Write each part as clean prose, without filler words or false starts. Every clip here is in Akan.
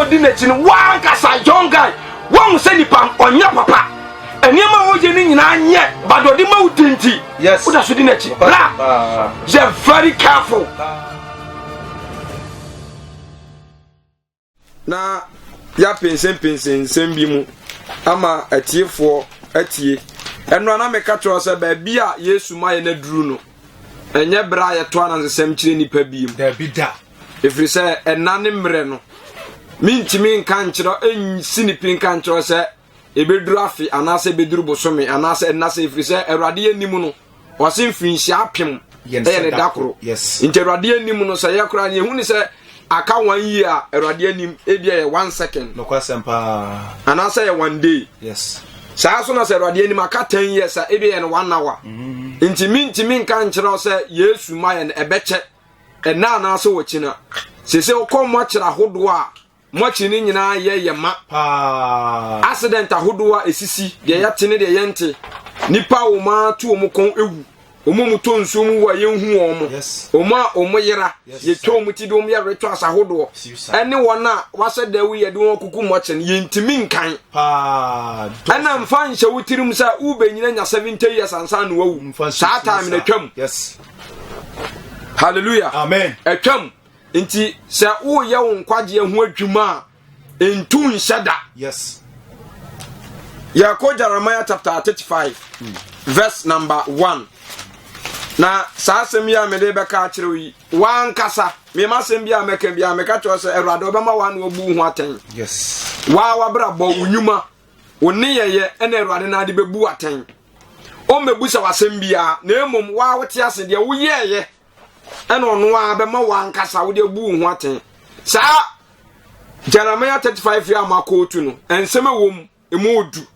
adi n'akyi no, woankasa young guy, woahu sɛ nipa ɔnyɛ papa. Nneɛma a ɔyɛ no nyinaa nyɛ, but ɔde ma wo di nti, woda so di n'akyi. Bra, yɛ very careful. Na yɛapɛnsɛmpɛnsɛ nsɛm bi mu ama atiefoɔ atie. Ɛno a na meka kyerɛ sɛ baabi a Yesu ma yɛn aduru no, ɛnyɛ berɛ a yɛto anansesɛm kyerɛ nnipa biem. Dabi da. Ɛfiri sɛ ɛna ne mmerɛ no, mentumi nka nkyerɛ, ɛnsi ne pi nka nkyerɛ sɛ ɛbɛduru afe anaasɛ ɛbɛduru bosome anaasɛ ɛnna sɛ ɛfiri sɛ Awurade anim no, ɔse mfirinhyia apem ɛyɛ ne da koro. Nti Awurade anim no, sɛ yɛ koraa yɛhu ne sɛ aka one year a, Awurade anim ebi yɛ one second. Nokwasɛm paa. Anaasɛ yɛ one day. Yes. Saa so na sɛ Awurade anim aka 10 years a, ebi yɛ no one hour. Nti mintimi nka nkyerɛ sɛ Yesu ma yɛ no ɛbɛkyɛ ɛna anaasɛ wɔkyina. Sese wokɔ mmɔkyerɛ ahodoɔ a mmɔkyere no nyinaa yɛ yɛ ma. Paa. Accident ahodoɔ a esisi, deɛ yɛte ne deɛ yɛnte. Nipa a wɔn ato wɔn kɔn ewu, wɔn a wɔtɔ nsuo mu wu a yɛnhu wɔn mo, wɔn a wɔn yera, yɛtwa wɔn ti de wɔn yɛ rituals ahodoɔ, ɛne wɔn a wɔahyɛ da wu yɛde wɔn kuku mmɔkyere no, yɛntumi nkan. Paa. Ɛna mfa nhyɛ wo tirim sɛ wobɛnyina nya 70 years ansa na wawu. Saa time na atwam. Hallelujah. Amen. Atwam. Nti sɛ woyɛ wo nkwagyeɛ ho adwuma a, ntu nhyɛ da. Yɛkɔ Jeremiah chapter 35 verse number 1. Na saa asɛm yi a mede bɛka akyerɛ wo yi, wankasa mema asɛm bi a mɛka bi a meka kyerɛ sɛ Awurade ɔbɛma wa na wabu wo ho atɛn. Waa wabrabɔ, wo nnwuma, wo nneyɛyɛ ɛna Awurade no ade bɛbu atɛn. Ɔmmɛbu sɛ w'asɛm biara, na mmom waa wote ase deɛ woyɛɛyɛ ɛna ɔno ara bɛma wankasa wode abu wo ho atɛn. Saa Jeremiah 35 yi a makɔɔtu no, nsɛm ɛwɔ mu, emu odu.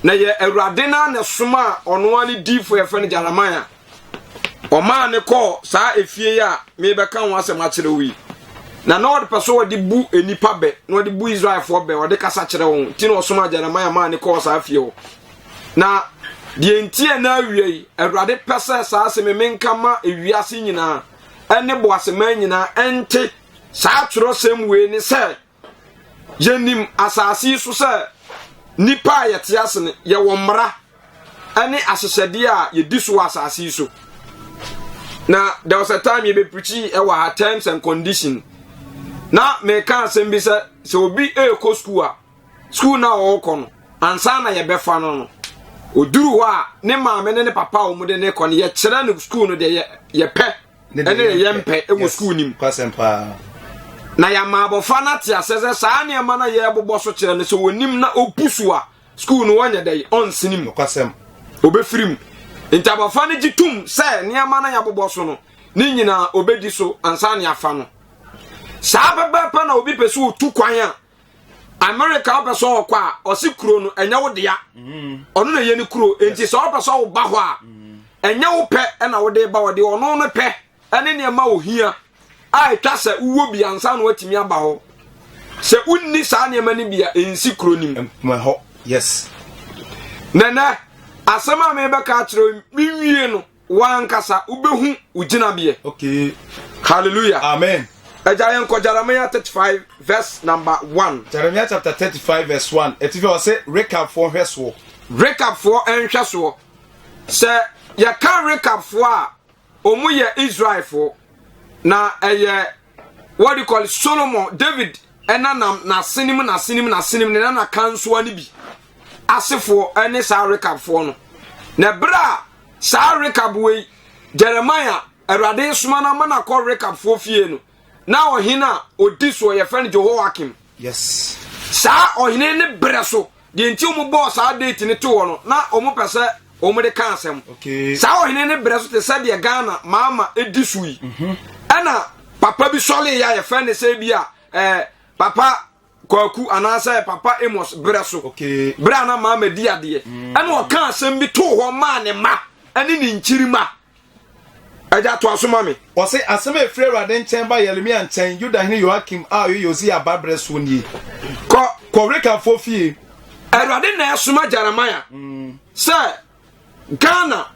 Na yɛ Awurade no na soma a ɔno ara ne diifo yɛfrɛ no Jeremiah. Ɔmaa ne kɔɔ saa efie yi a mebɛka ho asɛm akyerɛ wo yi. Na na ɔde pɛ so ɔde bu nnipa bɛ, na ɔde bu Israelfoɔ bɛ, ɔde kasa kyerɛ wɔn. Nti na ɔsomaa Jeremiah maa ne kɔɔ saa fie hɔ. Na deɛ nti a na awia yi, Awurade pɛ sɛ saa asɛm yi menka ma ewiase nyinaa ɛne boaseman nyinaa ɛnte saa twerɛsɛm wei ne sɛ, yɛnim asase yi so sɛ nipa a yɛte ase no, yɛwɔ mmara ɛne ahyehyɛdeɛ a yɛdi so wɔ asase yi so. Na there was a time yɛbɛpirikyi ɛwɔ ha, terms and condition. Na meka asɛm bi sɛ, sɛ obi ɛrekɔ sukuu a, sukuu no a ɔrekɔ no, ansa na yɛbɛfa no no, oduru hɔ a, ne maame ne ne papa a wɔde ne kɔ no, yɛkyerɛ no sukuu no deɛ yɛpɛ ɛne deɛ yɛmpɛ ɛwɔ sukuu no mu. Kwasɛm paa. Na yɛama abɔfra no ate asɛ sɛ saa nneɛma no a yɛrebobɔ so kyerɛ no, sɛ wɔnim na ɔbu so a, sukuu no wɔnyɛ dɛ ɔnsene mu. Nokwasɛm. Ɔbɛfiri mu. Nti abɔfra no gye tom sɛ nneɛma no a yɛabobɔ so no, ne nyinaa ɔbɛdi so ansa ne afa no. Saa pɛpɛɛpɛ na obi pɛ sɛ ɔtu kwan a, America wopɛ sɛ ɔkɔ a, ɔse kuro no ɛnyɛ wo dea. Ɔno na ɛyɛ ne kuro. Nti sɛ wopɛ sɛ woba hɔ a, ɛnyɛ wo pɛ ɛna wode ba, ɔde ɔno no pɛ ɛne nneɛma ohia a ɛtwa sɛ wowɔ bi ansa na watumi aba hɔ. Sɛ wonni saa nneɛma no bi a, ɛnsi kuro no mu. Mpoma hɔ. Yes. Nɛnɛ, asɛm a mebɛka akyerɛ mewie no, wankasa wobɛhu wo gyinabeɛ. Hallelujah. Amen. Agya, yɛnkɔ Jeremiah 35 verse number 1. Jeremiah chapter 35 verse 1. Etifi ɔsɛ Rekabfoɔ nhwɛsoɔ. Rekabfoɔ nhwɛsoɔ. Sɛ yɛka Rekabfoɔ a, wɔn yɛ Israelfoɔ. Na ɛyɛ what do you call it, Solomon, David ɛnanam n'asenem n'asenem n'asenem ne nana kansoa no bi asefoɔ ɛne saa Rekabfoɔ no. Na ɛberɛ a saa Rekab wei, Jeremiah, Awurade soma no ama no akɔ Rekabfoɔ fie no, na ɔhene a ɔdi soɔ yɛfrɛ no Jehoiakim. Saa ɔhene ne berɛ so, deɛ nti wɔn bɔɔ saa date no to hɔ no, na wɔn pɛ sɛ wɔn de ka asɛm. Saa ɔhene ne berɛ so te sɛ deɛ Ghana maama edi so yi. Ɛna papa bi sɔre yɛ a yɛfrɛ no sɛ bi a papa Kwaku anaasɛ papa Amos berɛ so. Berɛ a na maama di adeɛ. Ɛna ɔka asɛm bi too hɔ maa ne mma ɛne ne nkyirima. Agya, toa so ma me. Ɔse, asɛm a ɛfiri Awurade nkyɛn ba Yeremia nkyɛn, Yudahene Yoakim a ɔyɛ Yosia ba berɛ soɔ nie. Kɔ. Kɔ Rekabfoɔ fie. Awurade na ɛsoma Jeremiah sɛ Ghana,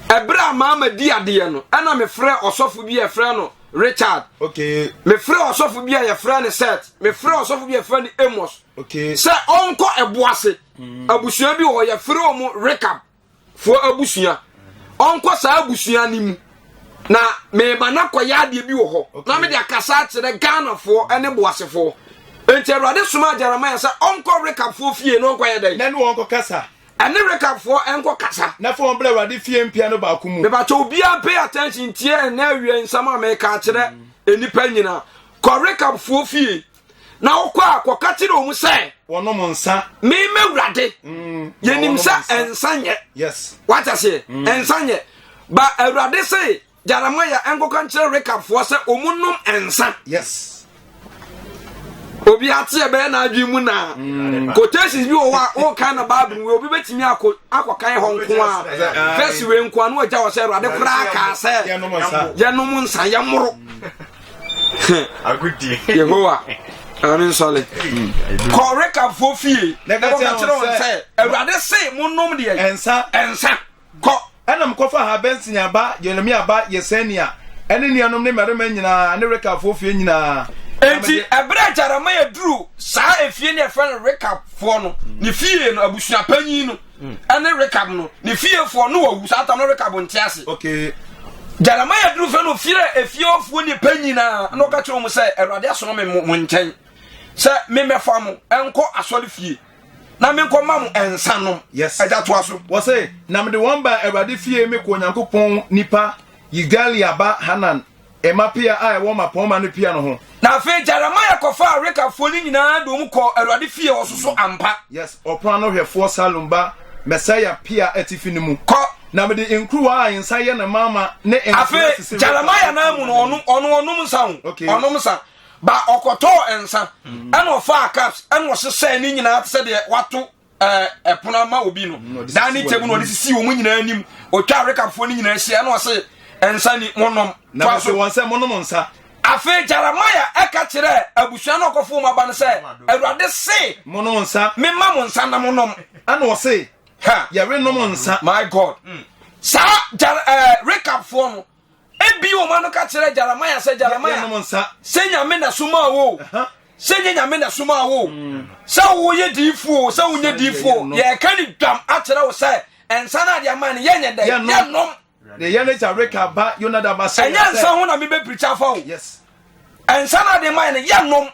ɛberɛ a maama di adeɛ no, ɛna mefrɛ ɔsɔfo bi a ɛfrɛ no Richard. Okay. Mefrɛ ɔsɔfo bi a yɛfrɛ no Seth. Mefrɛ ɔsɔfo bi a yɛfrɛ no Amos. Okay. Sɛ ɔnkɔ ɛbo ase. Abusua bi wɔ hɔ yɛfrɛ wɔn Rekab foɔ abusua. Ɔnkɔ saa abusua no mu. Na mema no akɔyɛ adeɛ bi wɔ hɔ. Okay. Na mede akasa akyerɛ Ghanafoɔ ne Boasefoɔ. Enti Awurade somaa Jeremiah sɛ ɔnkɔ Rekabfoɔ fie na ɔnkɔyɛ dɛn? Na ne wɔn kɔkasa. Ɛne Rekabfoɔ nkɔ kasa. Na fa wɔn brɛ Awurade fie mpia no baako mu. Mebakyɛ obiara pay attention tie ɛnɛ awia nsɛm a meka akyerɛ nnipa nyinaa. Kɔ Rekabfoɔ fie na wokɔ a kɔka kyerɛ wɔn sɛ. Wɔnom nsa. Me m'Awurade. Yɛnim sɛ nsa nyɛ. Yes. Wate aseɛ? Nsa nyɛ. Ba Awurade se Jeremiah nkɔka nkyerɛ Rekabfoɔ sɛ wɔn nom nsa. Yes. Obi ate ɛbɛyɛ n'adwene mu na quotations bi wɔ hɔ a wokan na Bible mu obi bɛtumi akɔ akɔkan hɔ nko a verse wei nko a na wagya wɔ sɛ Awurade koraa kaa sɛ yɛnom nsa yɛmmoro. Yehowa ame nsɔle kɔ Rekabfoɔ fie na kɔka kyerɛ wɔn sɛ Awurade se monom deɛ nsa nsa. Kɔ! Ɛnna mekɔfaa Habansnia ba Yeremia ba Yesania ne nuanom ne mmarima nyinaa ne Rekabfoɔ fie nyinaa. Enti ɛberɛ a Jeremia duruu saa efie no a yɛfrɛ no Rekabfoɔ no, ne fie no, abusuapanyin no ne Rekab no, ne fiefoɔ no wawu. Saa tam no Rekab nte ase. Okay. Jeremia duruu fie no, ɔfrɛɛ efie hɔfoɔ nnipa nyinaa na ɔka kyerɛɛ wɔn sɛ, Awurade asoma me mo nkyɛn sɛ memmɛfa mo nkɔ asɔrefie. na menkɔma mo nsa nom. Yes. Agya toa so. Wɔse, na mede wɔn baa Awurade fie mekɔɔ Onyankopɔn nipa Yigdalia ba Hanan mma pia a ɛwɔ mmapɔmma no pia no ho. Na afei Jeremia kɔfaa Rekabfoɔ no nyinaa de wɔn kɔɔ Awurade fie hɔ so so ampa. Yes, ɔpono ano hwɛfoɔ Salum ba Mesaia pia atifi no mu. Kɔ. Na mede nkuruwa a nsa yɛ no mama ne nkoa Afei sisi Jeremia Rekabfoɔ nan mu no, ɔno ɔno ɔnom nsa o, Okay. ɔnom nsa. Ba ɔkɔtɔɔ nsa, ɛna ɔfaa cups, ɛna ɔsesɛɛ ne nyinaa te sɛ deɛ wato ɛɛ ɛpono ama obi no. Mm, Daa ne table na ɔde sisi wɔn nyinaa anim. Otwa Rekabfoɔ no nyinaa hyia, ɛna ɔse nsa ni monom. Na Toa mese so. wɔn sɛ monom nsa. Afei Jeremiah ɛka kyerɛɛ abusua no ɔkɔfo wɔn aba no sɛ, Awurade se, Monom nsa. Memma mo nsa na monom. Ɛna ɔse, Ha. Yɛrenom nsa. My God. Saa Jer ɛɛ Rekabfoɔ no, Ebi wɔn ano ka kyerɛ Jeremiah sɛ Jeremiah yɛnom nsa. Sɛ nyame na somaa wo sɛ nyɛ nyame na somaa wo sɛ woyɛ diifoɔ sɛ wonyɛ diifoɔ yɛka ne dwam akyerɛ wo sɛ nsa no ade ama no yɛnyɛ dɛ yɛnom. Ne yɛn agya Rekab ba Yonadab asɛ ɛnyɛ nsa ho na mebɛpirikyi afa wo. Yes. Nsa no ade ma yɛ no yɛnom.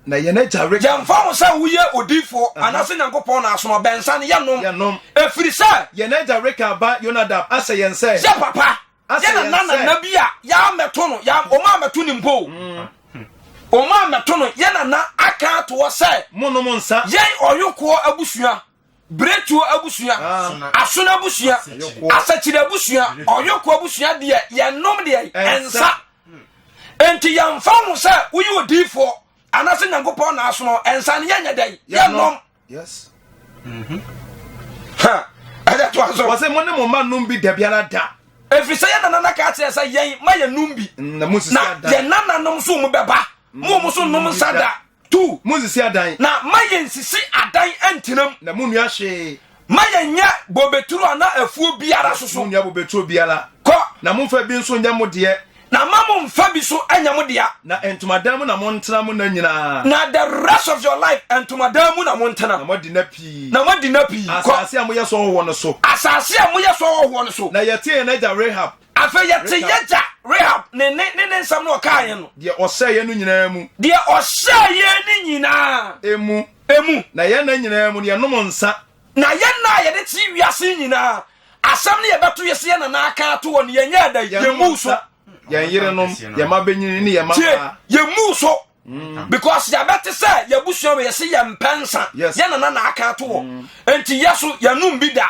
Na yɛn agya Rekab. Yɛmfa ho sɛ woyɛ odiyifoɔ anaasɛ Nyankopɔn na asoma, bɛnsa no, yɛnnom. Yɛnnom. Ɛfiri sɛ. Yɛn agya Rekab ba Yonadab ahyɛ yɛn sɛ. Yɛ papa, Ahyɛ yɛ yɛn nana sɛ. nana bi a yɛammɛto no, yɛ, wɔn ammɛto no mpo o. Wɔn ammɛto no, yɛ nana aka ato hɔ sɛ. Monnom nsa. Yɛn ɔyokoɔ abusua, Biretuo abusua, Asono abusua, Asakyiri abusua, Ɔyokoɔ abusua deɛ, yɛnnom deɛ, nsa. Enti yɛmfa ho sɛ woyɛ odiyifoɔ anaasɛ Nyankopɔn na asono nsa no yɛnyɛ dɛn yɛnnom. Yes. Mm-hmm. Ha, ɛdɛ to aso. Wɔsɛ mo ne mo mma nom bi da biara da. Ɛfiri sɛ yɛn nana ka kyerɛ sɛ yɛn ma yɛnnom bi. Na yɛn nananom nso mu bɛba. Mo mo so nnom nsa da. Tu, monsisi adan. Na ma yɛnsisi adan ntena mu. Na munnua hwee. Ma yɛnyɛ bobeturo anaa afuo biara so so. Munnua bobeturo biara. Kɔ. Na momfa bi nso nyɛ mo deɛ. Na ma momfa bi so nyɛ mo dea. Na ntomadan mu na montena mo nna nyinaa. Na the rest of your life, ntomadan mu na montena. Na moadi nna pii. Na moadi nna pii. Kɔ. Asase a moyɛ so ahɔhoɔ no so. Asase a moyɛ so ahɔhoɔ no so. Na yɛte yɛn agya Rahab. Afei yɛte yɛgya Rahab ne ne ne ne nsɛm no ɔkaa yɛn no. Deɛ ɔhyɛɛ yɛn no nyinaa mu. Deɛ ɔhyɛɛ yɛn no nyinaa. Emu. Emu. Na yɛn nna nyinaa mu no yɛnom nsa. Na yɛn nna a yɛde te wiase nyinaa, asɛm no yɛbɛto yɛ sɛ yɛn nana aka ato hɔ no, yɛnyɛɛ dɛ, yɛmmuu so. Yɛn yerenom, yɛn mma benyin ne yɛn mma mmaa. Tie, yɛmmuu so. Because yɛabɛte sɛ yɛabusua wɔ yɛse yɛmpɛ nsa. Yes. Yɛn nana na aka ato hɔ. Enti yɛ so yɛnom bi da.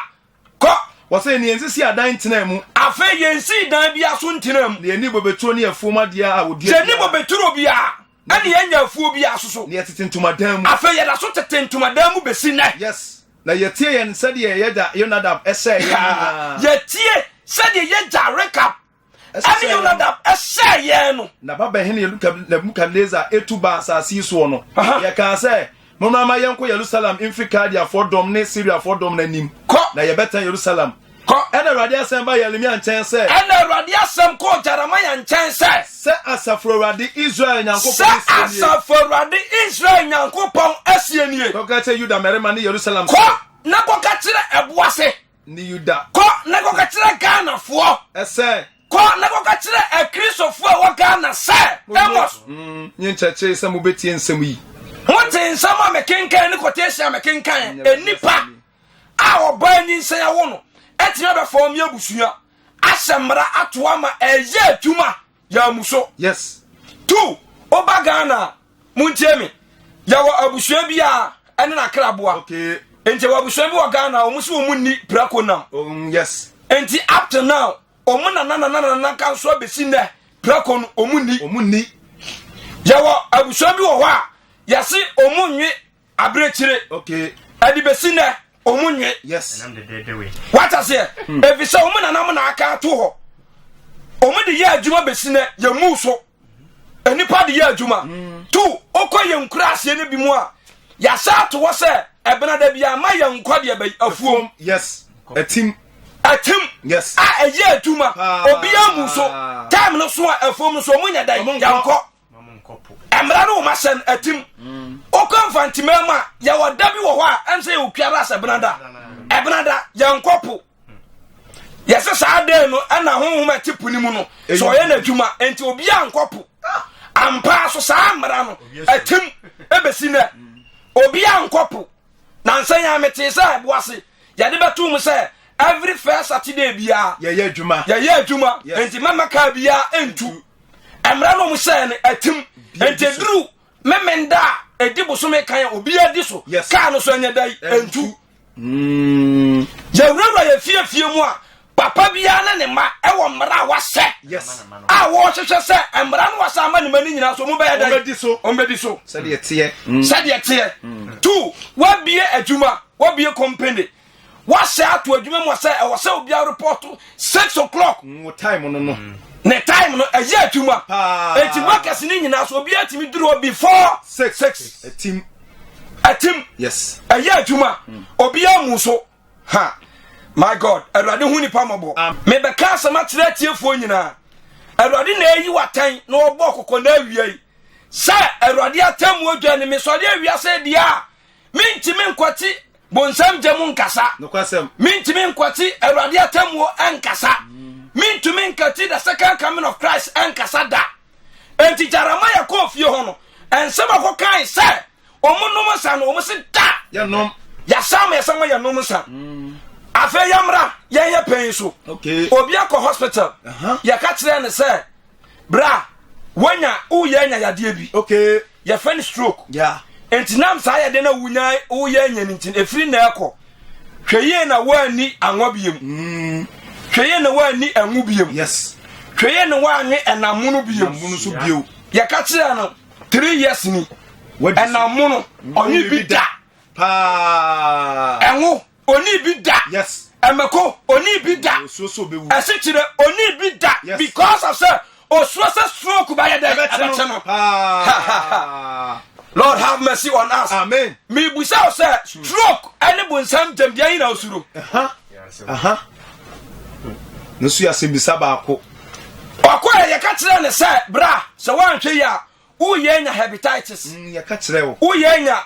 Kɔ. Wɔsɛ ne yɛnsisi adan ntenaa mu. Afei yɛnsii dan biara so ntenaa mu. Na yɛnni bobeturo ne afuom adeɛ a wɔdua biara. Yɛnni bobeturo biara, ɛne yɛnnya afuo biara so so. Na yɛtete ntomadan mu. Afei yɛda so tete ntomadan mu bɛsi nnɛ. Yes. Na yɛtie yɛn sɛdeɛ yɛn agya Yonadab hyɛɛ yɛn nyinaa. Yɛtie sɛdeɛ yɛn agya Rekab ɛne Yonadab hyɛɛ yɛn no. Na Babelhene Nebukadnesar tu baa asase yi soɔ no, yɛkaa sɛ, Mommra mma yɛnkɔ Yerusalem mfiri Kaldeafoɔ dɔm ne Siriafoɔ dɔm no anim, Kɔ. na yɛbɛtena Yerusalem. Kɔ. Ɛna Awurade asɛm ba Yeremia nkyɛn sɛ. Ɛna Awurade asɛm kɔɔ Jeremia nkyɛn sɛ. Sɛ asafo Awurade Israel Nyankopɔn Sɛ asafo Awurade Israel Nyankopɔn asie nie. Kɔka kyerɛ Yuda mmarima ne Yerusalem sɛ. Kɔ na kɔka kyerɛ ɛboase. Ne Yuda. Kɔ na kɔka kyerɛ Ghanafoɔ. Ɛsɛ. Kɔ na kɔka kyerɛ Akristofoɔ a ɛwɔ Ghana sɛ, Amos. Nye nkyerɛkyerɛ sɛ mobɛtie nsɛm yi. Mote nsɛm a mekenkan ne quotation a mekenkan. Nnipa a ɔbaa nyinsɛn awo no atumi abɛfɔm yɛ abusua ahyɛ mmara ato ama ɛyɛ adwuma yɛ so. Yes. Two, woba Ghana a, montie me. Yɛwɔ abusua bi a ɛne n'akraboa. Okay. Nti wɔ abusua bi wɔ Ghana a wɔn si wɔn nni prako nam. Yes. Nti up to now wɔn nana nana nana nka nso abɛsi nnɛ prako no wɔn nni. Wɔn nni. Yɛwɔ abusua bi wɔ hɔ a yɛsi wɔn nwe abirekyire. Okay. Ɛde bɛsi nnɛ wɔn nwe. Yes. Wata seɛ efisɛ wɔn nana mo na aka ato hɔ wɔn de yɛ adwuma bɛsi nnɛ yɛn mu so. Nnipa de yɛ adwuma. Tu wokɔ yɛn nkura aseɛ no bi mu a yɛahyɛ ato hɔ sɛ ɛbena da bi ama yɛn nkɔ deɛ bɛyi afuom. Yes. Ɛtim. Ɛtim. Yes. A ɛyɛ adwuma. Obiara mu so time no so a afuom no so ɔmo nyɛ dɛ yɛnkɔ. Mmara no wɔn ahyɛ no ɛtim. Wokɔ mfantima mu a yɛwɔ da bi wɔ hɔ a ɛm sɛ yɛwɔ kuara asɛ ɛbena da. Ɛbena da yɛnkɔ po. Yɛsɛ saa dɛn no ɛna honhom a ɛte po no mu no sɛ ɔyɛ n'adwuma nti obiara nkɔ po ampa so saa mmara no ɛtim ɛbɛsi nɛ obiara nkɔ po nansa yɛn metee sɛ ɛbo ase yɛde bɛto mu sɛ every first Saturday biara yɛyɛ adwuma yɛyɛ adwuma nti mɛma kaa biara ntu mmara no ɔmo hyɛɛ no ɛtim nti eduru memenda a ɛdi bosome kan a obiara di so kaa no so ɛnyɛ da yi ɛntu Yɛwurawura yɛn fie fie mu a, papa biara ne ne mma wɔ mmara a wahyɛ a wɔhwehwɛ sɛ mmara no wahyɛ ama ne mma no nyinaa so wɔn bɛyɛ dɛ wɔn bɛdi so sɛdeɛ teɛ sɛdeɛ teɛ two wabie adwuma wabie company wahyɛ ato adwuma mu sɛ ɛwɔ sɛ obiara report 6 o'clock. Time no no ne time no ɛyɛ adwuma eti workers ne nyinaa so obiara tumi duru hɔ before 6. 6. Ɛtim. Ɛtim. Yes. Ɛyɛ adwuma obiara mu so ha. My God, Awurade hu nipa mmɔbɔ. Mebɛka asɛm akyerɛ atiefoɔ nyinaa. Awurade na ayi w'atɛn na ɔbɔ kɔkɔ na awia yi sɛ Awurade atemmuo dwa ne mesɔre awia sɛ deɛ a mentumi nkwati bonsam gya mu nkasa. Nokwasɛm. Mentumi nkwati Awurade atemmuo nkasa. Mentumi nkati the second coming of Christ nkasa da. Enti Jeremiah kɔɔ fie hɔ no, nsɛm a ɔkɔkae sɛ wɔn nom nsa no, wɔn se da. Yɛnom. Yɛasan ma yɛsɛ ma yɛnom nsa. Afei yɛmmra yɛn yɛ pɛn so. Okay. Obi akɔ hospital. Yɛka kyerɛ no sɛ bra woanya woyɛ anya yadeɛ bi. Okay. Yɛfrɛ no stroke. Yeah. Enti nam saa yadeɛ no a wonya woyɛ anya no nti ɛfiri na ɛkɔ. Hwɛ yie na woanni anwa biem. Hwɛ yie na woanni ɛnwo biem. Yes. Hwɛ yie na woanwe ɛnam mono biem. Ɛnam mono so bio. Yɛka kyerɛ no 3 years ni. Wadi so. Ɛnam mono ɔnwe bi da. Paa. Ɛnwo oni bi da. Yes. Ɛmɛko oni bi da. Osuo so obewu. Ɛsikyerɛ oni bi da. Yes. Because of sɛ osuro sɛ stroke bɛyɛ dɛ Ɛbɛkye no. Paa. Lord have mercy on us. Amen. Mibusa wo sɛ stroke ɛne bonsam gyam deɛ yi na osuro. Aha. Aha. No so yɛ asɛmbisa baako. Ɔkɔ yɛ yɛka kyerɛ ne sɛ bra sɛ woanhwɛ yi a woyɛ anya hepatitis. Yɛka kyerɛ wo. Woyɛ anya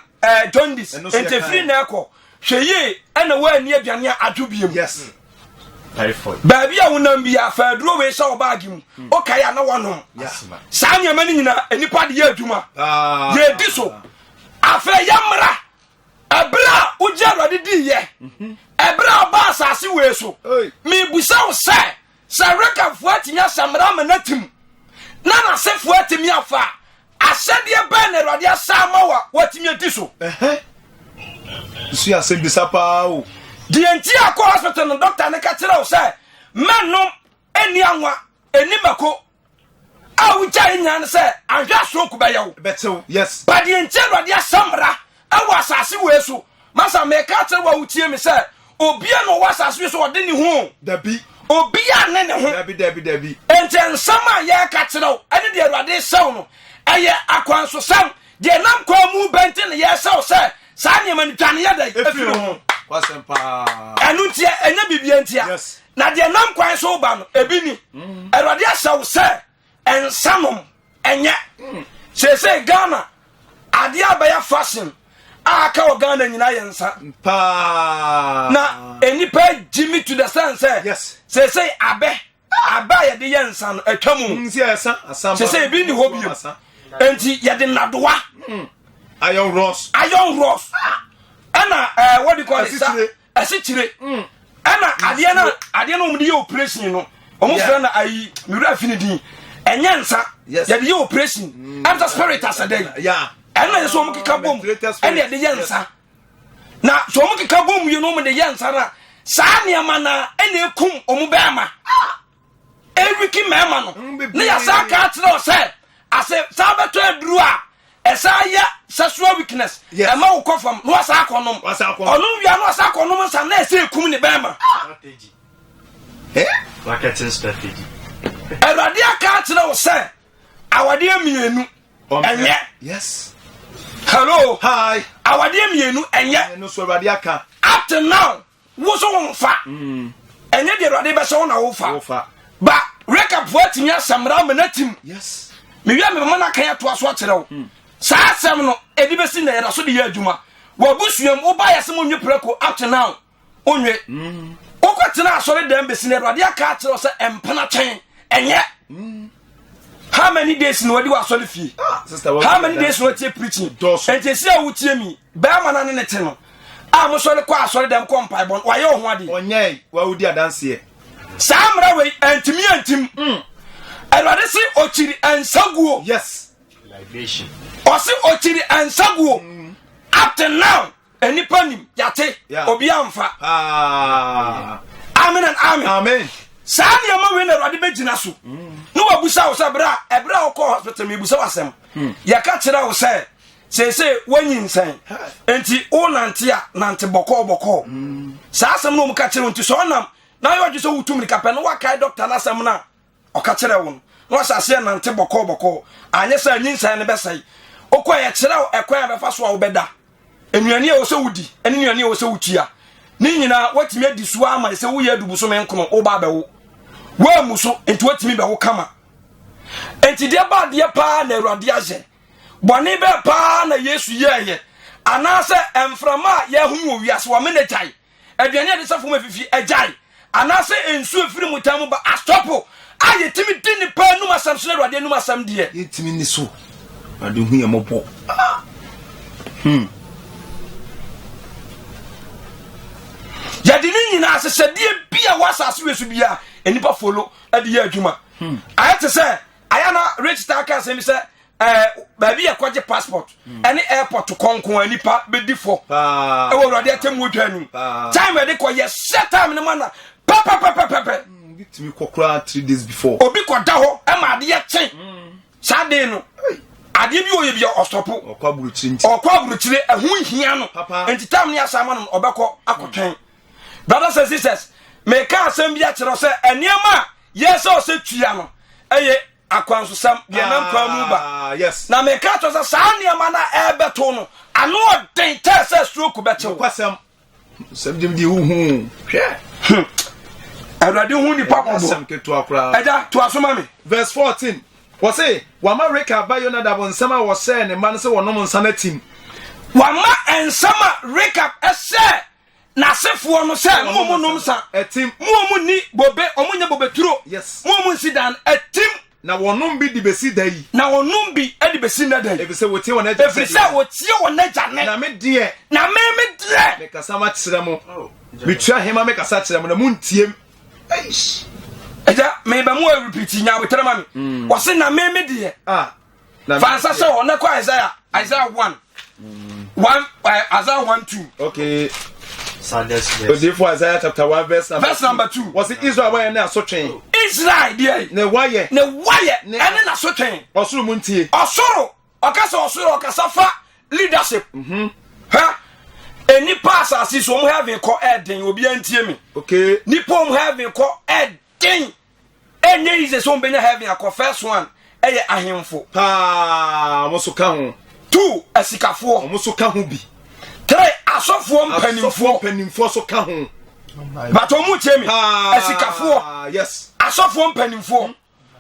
jaundice. Ɛno nso Nti yɛka efiri na ɛkɔ. Hwɛ yie ɛna woanni aduane a adwo biem. Yes. Typhoid. Baabi a wonam bi a fa aduro wei hyɛ wo baage mu. Wokae a na woanom. Asthma. Saa nneɛma no nyinaa nnipa de yɛ adwuma. Paa. Yɛdi so. Afei yɛmmra ɛberɛ a wogye Awurade diiɛ. Ɛberɛ a ɔbaa asase wei so. Hey. Mebusa wo sɛ sɛ Rekabfoɔ atumi ahyɛ mmara ama no atim na n'asefoɔ atumi afa a, ahyɛdeɛ bɛn na Awurade ahyɛ ama wo a woatumi adi so? Ɛhɛ. Nso yɛ asɛmbisa paa o. Deɛ nti a kɔ hospital no doctor no ka kyerɛ wo sɛ mɛnom ɛnni anwa ɛnni mako a wogyae nyinaa no sɛ anhwɛ stroke bɛyɛ wo. Bɛtew. Yes. Ba deɛ nti Awurade ahyɛ mmara ɛwɔ asase wei so. Masa meka kyerɛ wo a wotie me sɛ obia na ɔwɔ asase wei so ɔde ne ho. Dabi. Obia ne ne ho. Dabi dabi dabi. Enti nsɛm a yɛreka kyerɛ wo ɛne deɛ Awurade hyɛ wo no ɛyɛ akwansosɛm. Deɛ nam kwan mu bɛnti na yɛhyɛ wo sɛ saa nneɛma no dwane yɛ dɛ Efiri ho. Ɛno ntia ɛnyɛ biribia ntia. Na deɛ nam kwan so ba no ebi ni. Awurade ahyɛ wo sɛ nsa nom ɛnyɛ. Seesei Ghana adeɛ a bɛyɛ fashion a aka wɔ Ghana nyinaa yɛ nsa. Na nnipa gyimi to the sense sɛ seesei abɛ abɛ a yɛde yɛ nsa no atwa mu. Seesei ebi ni hɔ bio. Enti yɛde nnadoa. Iron rods. Iron rods. Ɛna ɛɛ what do you call it? Asikyire. Ɛna adeɛ no adeɛ no wɔn de yɛ operation no wɔn fira na ayi mewura fi ne din ɛnyɛ nsa yɛde yɛ operation ɛna sɛ spirit asɛdɛ yi ɛna yɛ sɛ wɔn keka bom ɛna yɛde yɛ nsa na sɛ wɔn keka bom wie no wɔn de yɛ nsa na saa nneɛma na ɛna ekum wɔn bɛrima. Ewiki mmarima no ne yɛsan ka akyerɛ wo sɛ ase saa bɛtɔ aduru a ɛsan yɛ sexual weakness ɛma wo kɔ fam na wasa akɔnom ɔnom wia na wasa akɔnom nsa na ɛsɛ ekum ne bɛrima. Marketing strategy. Awurade aka akyerɛ wo sɛ awadeɛ mmienu ɛnyɛ. Yes. Hello. Hi. Awadeɛ mmienu ɛnyɛ. Ɛno so Awurade aka. Up to now. Wo so womfa. Mm. Ɛnyɛ deɛ Awurade bɛhyɛ wo na wofa. Ba Rekabfoɔ atumi ahyɛ mmara ama no atim. Yes. Mewie a mebɛma no akan atoa so akyerɛ wo. Mm. Saa asɛm no ɛde bɛsi nnɛ yɛda so de yɛ adwuma. W'abusuam wobaeɛ sɛ monwe prɛko up to now wonwe. Mm. Wokɔtena asɔre dɛm bɛsi nnɛ Awurade aka akyerɛ wo sɛ mpena twɛn ɛnyɛ. Mm. How many days na wadi w'asɔre fie? Ah, How many days na watie preaching? Enti esi a wotie mi bɛrima no ne ne te no a mosɔre kɔ asɔre dɛm kɔ mpaebɔ no wayɛ wo ho adeɛ. Ɔnyɛe wawodi adanseɛ. Saa mmara wei antumi antim. Awurade se ɔkyiri nsaguo. Yes. Libation. Ɔse ɔkyiri nsaguo. Up to now nnipa nim yate obi amfa. Amen and amen. Amen. Saa nneɛma wei na Awurade bɛgyina so. Na wabusa wo sɛ berɛ a ɛberɛ a wokɔɔ hospital mebusa wo asɛm. Yɛka kyerɛ wo sɛ seesei woanyinsɛn nti wonante a nante bɔkɔɔ bɔkɔɔ mm. saa asɛm no ɔmu ka kyerɛ wo nti sɛ ɔnam na ayɛ ɔdwe sɛ wotu mirika pɛ no woakae dɔkta no asɛm no a ɔka kyerɛ wo no na wahyɛ aseɛ nante bɔkɔɔ bɔkɔɔ anyɛ sɛ anyinsɛn no bɛsɛe wokɔ yɛkyerɛ wo ɛkwan a bɛfa so a wobɛda nnuane a ɛwɔ sɛ wodi ne nnuane a ɛwɔ sɛ wotua ne nyinaa woatumi adi so ama sɛ woyɛ adubosome nkono woba abɛwo woammu so nti woatumi bɛwo kama nti deɛ ba adeɛ paa na awurade ayɛ Bɔne bɛn paa na Yesu yɛeɛ? Anaasɛ mframa a yɛhome wɔ wiase wɔ mene gyae? Aduane a yɛde sɛ fam afifi agyae? Anaasɛ nsuo efiri motan mu ba astɔpo a yɛtumi di nnipa anum asɛm so na Awurade anum asɛm deɛ? Yɛntumi nni so. Awurade hu yɛn mmɔbɔ. Ah! Hmm. Yɛde ne nyinaa ahyehyɛdeɛ bi a wɔ asase wei so biara nnipa folo de yɛ adwuma. Hmm. Ayɛ te sɛ ayɛ na Rich taa ka asɛm bi sɛ ɛɛ baabi yɛ kɔgye passport hmm. ɛne airport kɔnkɔn a nipa bɛdi fɔ ɛwɔ awurade atɛmu odwa anim time ɛde kɔ yɛ hyɛ time no ma na pɛpɛpɛpɛpɛ. Hmm, obi tumi kɔ koraa 3 days before. Obi kɔ da hɔ ɛma adeɛ kye hmm. saa den no adeɛ bi ɔyɛ bi ɔsɔpo ɔkɔ aburukyire nti ɔkɔ aburukyire ɛho nhia no nti time ne asa ama no ɔbɛkɔ akɔtwɛn brothers and sisters meka asɛm bi akyerɛ sɛ nneɛma a yɛsɛ ɔsɛ tua no ɛyɛ akwansosɛm deɛ nam kwan mu ba ah, yes. Na meka kyerɛ sɛ saa nneɛma no a ɛrebɛto no ano ɔden tɛ sɛ stroke bɛkyew. Nokwasɛm sɛm gyem deɛ wohu hwɛ. Hmm. Awurade hu nipa bɔbɔ. Asɛm ketewa koraa. Ɛgya toa so ma me. Verse 14 wɔse wama Rekab ba Yonadab nsɛm a wɔhyɛɛ ne mma no sɛ wɔnom nsa no atim. Wama nsɛm a Rekab hyɛɛ n'asefoɔ no sɛ mo mo nom nsa, Ɛtim. mo mo nni bobe, wɔn nyɛ bobe turo, Yes. mo mo nsi dan, ɛtim. Na wɔnom bi de besi da yi. Na wɔnom bi de besi nnɛ da yi. Efisɛ wɔtie wɔn agya Ɛfiri sɛ wɔtie wɔn agya nne. Na me deɛ. Na me me deɛ. Mekasa makyerɛ mo. Metua hema mekasa kyerɛ mo na montie m. Eish. Agya, meba mu a repeat nya aboterɛ ma me. Wɔse na me me deɛ. Ah. Fa nsa hyɛ hɔ na kɔ Isaiah Isaiah 1 1 Isaiah 1 2. Okay. Odifo Isaiah chapter 1 verse number verse number 2. Wɔsi Israel wayɛ ne asotwe. Israel deɛ. Ne wayɛ. Ne wayɛ ɛne n'asotwe. Ɔsoro mu ntie. Ɔsoro ɔkasa ɔsoro ɔkasa fa leadership. Mm-hmm. Ha nipa asase so wɔn heaven kɔ ɛɛden obi antie mi. Okay. Nipa wɔn heaven kɔ ɛɛden. Ɛnyɛ easy sɛ wɔbɛnya heaven akɔ. First one ɛyɛ ahemfo. Paa, wɔn nso ka ho. Two, asikafoɔ. Wɔn nso ka ho bi. Tere asɔfoɔ mpanimfoɔ. Asɔfoɔ mpanimfoɔ so ka ho. But wɔn tie mi. Asikafoɔ. Yes. Asɔfoɔ mpanimfoɔ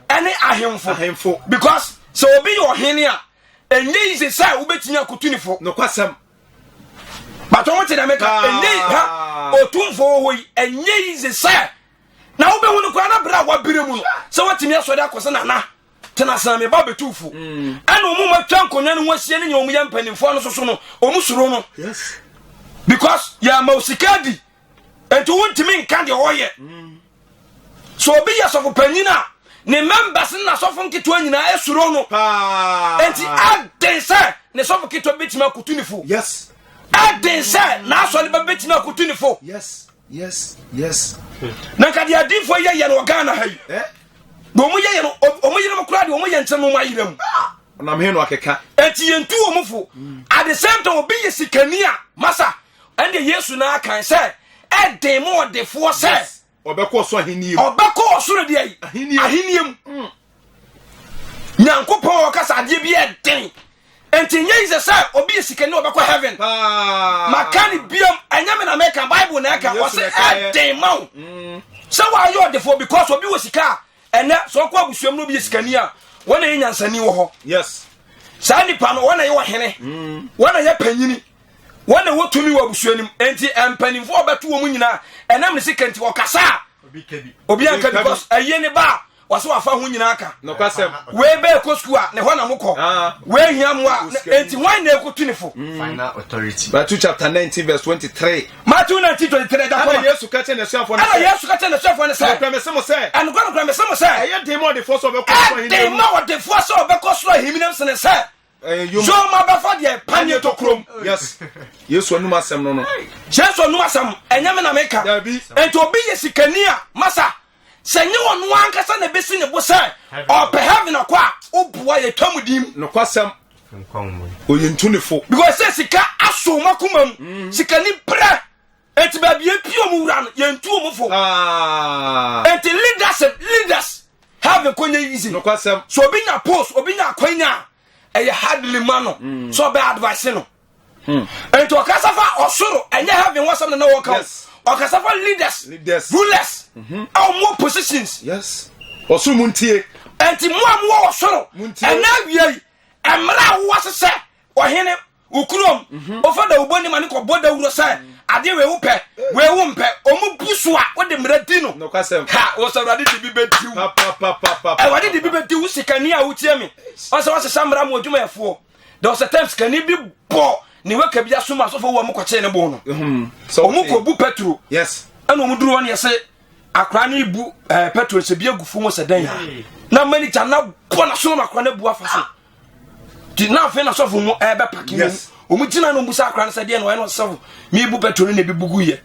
ɛne ahemfo. Ahemfo. Because sɛ obi yɛ ɔhene a, ɛnyɛ yi sɛ sɛ wobɛtumi akotu ne fo. Nokwasɛm. But wɔn te dɛm ka ɛnyɛ ha otumfoɔ wɔ hɔ yi ɛnyɛ yi sɛ sɛ na wobɛhu no koraa na berɛ a wabere mu no sɛ watumi asɔre akɔ sɛ nana tena sena me ba bɛtu fo mm. ɛna ɔmu ma twa nkonnwa no ho ahyia no nyɛ ɔmu yɛ mpanimfoɔ no soso no ɔmu suro no because yɛama wo sika di nti wontumi nka deɛ ɔyɛ mm. so obi yɛ sɔfo panyin a ne members ne n'asɔfo nketewa nyinaa esuro no nti aden sɛ ne sɔfo ketewa bɛtumi akotu ne fo yes aden sɛ n'asɔre ba bɛtumi akotu ne fo yes yes yes na nka deɛ adiifoɔ yɛ yɛ no wɔ Ghana ha yi eh? deɛ wɔn yɛ yɛ no wɔn yerenom koraa deɛ wɔn yɛ nkyɛn no wɔn ayerɛ mu ah! ɔnam he no akeka eti yɛn tu wɔn fo at the same time obi yɛ sikani a masa ɛnde Yesu na akan sɛ ɛden mu ɔdefoɔ sɛ ɔbɛkɔ ɔsoro ahenni mu ɔbɛkɔ ɔsoro deɛ yi ahenni mu mm. Nyankopɔn ɔkasa adeɛ bi ɛden nti nyɛ yi sɛ sɛ obi yɛ sikani ɔbɛkɔ heaven maka ne biam ɛnyɛ me na meka bible na ɛka ɔsɛ ɛden ma wo mm. sɛ woayɛ ɔdefoɔ because obi wɔ sika a ɛnɛ sɛ ɔkɔ abusuam no obi yɛ sikani a wɔn na yɛ nyansani wɔ hɔ yes saa nipa no wɔn na yɛ ɔhene mm. wɔn na yɛ panyini wɔn na wɔ tumi wɔ abusua no mu nti mpanimfoɔ ɔbɛto wɔn nyinaa ɛnam ne sika nti ɔkasa a obi anka because ɛyie ne ba a wɔsɛ wafa ho nyinaa ka wei bɛɛ kɔ sukuu a ne hɔ na mokɔ ah. wei hia mu a nti wɔn na ɛkɔtu ne fo. Mm. Final authority. Matthew chapter 19 verse 23. Matthew 19 23 da kɔma. Ɛna Yesu ka kyerɛ n'asuafoɔ no sɛ. Ɛna Yesu ka kyerɛ n'asuafoɔ no sɛ. Nokorɛ mese mo sɛ. Ɛnokorɛ nokorɛ mese mo sɛ. Ɛyɛ den ma ɔdefoɔ sɛ ɔbɛkɔ ɔsoro ahennie mu. Ɛden ma ɔdefoɔ sɛ ɔbɛkɔ soro ahennie mu sene sɛ. Yoma bɛfa deɛ paneɛ tɔ kurom. Yes. Yesu anum asɛm no no. Yesu anum asɛm ɛnyɛ me na meka. Dabi. Nti obi yɛ sikani a masa sɛ nye ɔno ankasa na ebesi ne bo sɛ ɔpɛ heaven akɔ a woboa yɛ twa mu dim. Nokwasɛm. Oyi ntunifo. Because sɛ sika aso wɔn akoma mu. Mm. Sikani brɛ. Eti baabi epie wɔn wura no yɛn tu wɔn fo. Ah. Eti leadership leaders heaven kɔ nye easy. Nokwasɛm. So obi nya post obi nya akwanya ɛyɛ hardly ma no. Mm. So ɔbɛ advice no. Hmm. Eti ɔkasa fa ɔsoro ɛnyɛ heaven wɔsɛm na na wɔka. Yes. Ɔkasa fa leaders. Leaders. Rulers. Mm-hmm. A wɔn positions. Yes. Ɔsoro mu ntie. Eti mu a mu wɔ ɔsoro. Mu ntie. Ɛnna awia yi mmerɛ a wowɔ sesɛ ɔhene wo kurom mhm. wofa dawubɔ ni ma ne kɔbɔ dawuro sɛ adeɛ wei wo pɛ wei wo mpɛ ɔmo bu so a wode mmerɛ di no ha wɔ sɛ awurade de bi bɛdi wo awurade de bi bɛdi wo sikani a wotie me ɔsɛ wɔhyehyɛ mmara mu adwumayɛfoɔ there was a time sikani bi bɔ ne waka bi asom asɔfo wɔ ɔmo kɔkyee ne bo no mhm. ɔmo kɔbu petro ɛna ɔmo duru hɔ ne yɛsɛ akora no bu eh, petro sɛ bi agu fam sɛ dɛn na manager na bɔ n'asom akora no abu afa so ti na afei na sɔfo mu ɛbɛ paki mu wɔn gyina na wɔn busa akora no sɛ deɛ na ɔyɛ no sɔfo mi bu petrol na ebi bugu yɛ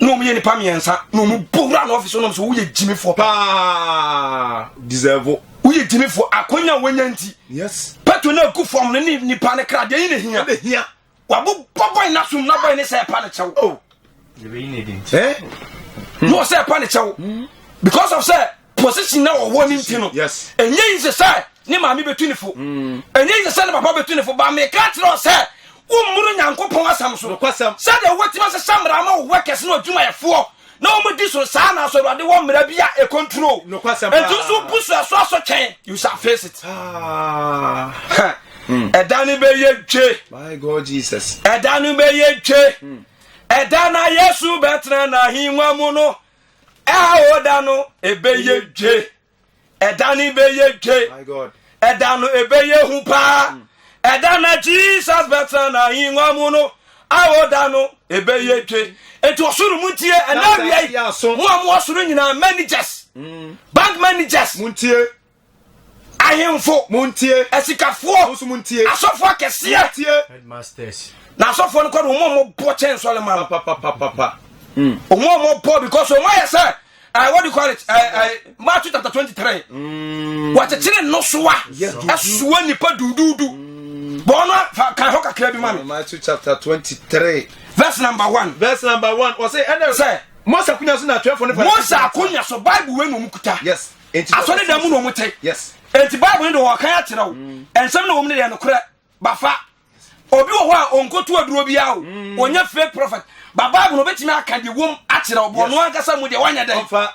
na wɔn yɛ nipa mmiɛnsa na wɔn bu wura na ɔfisi wɔn so woyɛ gyimifoɔ paa deserve woyɛ gyimifoɔ akonya wɔnya nti yes petrol na egu fam no ne nipa ne kra deɛ yi na hia na hia wabobɔ bɔyɛ n'asom na bɔyɛ ne sɛ ɛpa ne kyɛw oh eh na ɔsɛ ɛpa ne kyɛw because of sɛ position na ɔwɔ ne nti no ɛnyɛ yi sɛ sɛ ne maame bɛtu ne fo mm. ɛnyɛ yi sɛ sɛ ne papa bɛtu ne fo ba meka kyerɛ ɔ sɛ wommoro nyankopɔn asɛm so sɛdeɛ wobɛtumi asesa mmara ma wo workers ne adwumayɛfoɔ na wɔmadi so saa na so awurade wɔ mmara bi a ɛcontrol ɛnti nso bu so ɛso aso twɛn you shall face it ah. ɛda no bɛyɛ dwe ɛda no bɛyɛ dwe hmm. ɛda na yesu bɛtena n'ahengua mu no Ɛa da no ɛbɛyɛ dwe ɛda no bɛyɛ dwe ɛda no ɛbɛyɛ hu paa mm. ɛda na Jesus bɛtena n'ahengua mu no awo da no ɛbɛyɛ dwe nti ɔsoro mu ntie ɛna awia yi mo a mo ɔsoro nyinaa managers mm. bank managers muntie ahemfo muntie asikafoɔ nso muntie asɔfoɔ akɛseɛ muntie headmasters na asɔfoɔ no kɔ no wɔn a wɔbɔ kyɛn nsɔlema no papapapapa wɔn a wɔbɔ because wɔn ayɛ sɛ uh, what do you call it uh, uh, Matthew chapter 23 mm. wɔkyekyere nnosoa ɛsoa nipa duduudu mm. bɔn no fa kan hɔ kakra bi ma mi Matthew chapter 23 verse number 1 verse number 1 wɔsɛ ɛnɛ sɛ Mose akonya so na atwerɛfoɔ no Mose akonya so Bible wei na wɔn kuta yes asɔre dan mu na wɔn te yes enti bible no de wɔkan akyerɛ wo mm. nsɛm na wɔn no yɛ nokorɛ bafa Obi wɔ hɔ a ɔnkɔtu aduro biara o, ɔnyɛ fake prophet. Ba Bible no obɛtumi aka deɛ wom akyerɛ wo, ɔno ankasa mu deɛ wanyɛ dɛn. Ɔmfa.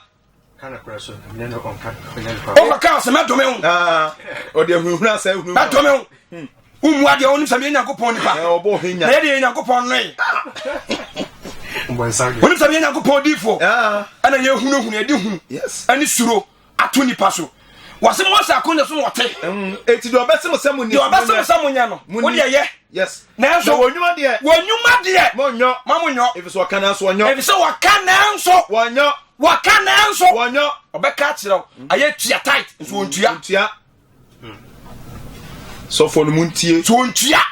Ɔkɔka ɔsɛ mɛdome wo. Ɔde ahunahuna asɛ ahunahuna. Mɛdome wo. Wommu adeɛ wonim sɛ meyɛ Nyankopɔn nipa. Na yɛde yɛ Nyankopɔn nnoe. Wonim sɛ meyɛ Nyankopɔn diifoɔ. Ɛna yɛhunahuna yɛde hu ɛne suro ato nipa so. Wɔse Mose akonya so na ɔte. Eti deɛ ɔbɛse mo sɛ mo ni. Deɛ ɔbɛse mo sɛ mo nyɛ no. Wo deɛ yɛ. Yes. Nanso wɔn nnwuma deɛ. Wɔn nnwuma deɛ. Mo nyɔ. Ma mo nyɔ. Efisɛ wɔka nanso wɔnyɔ. Efisɛ wɔka nanso. Wɔnyɔ. Wɔka nanso. Wɔnyɔ. Ɔbɛka akyerɛ wo. Ayɛ tua tight nso wɔntua. Ntua. Sɔfo no mu ntie. So wɔntua.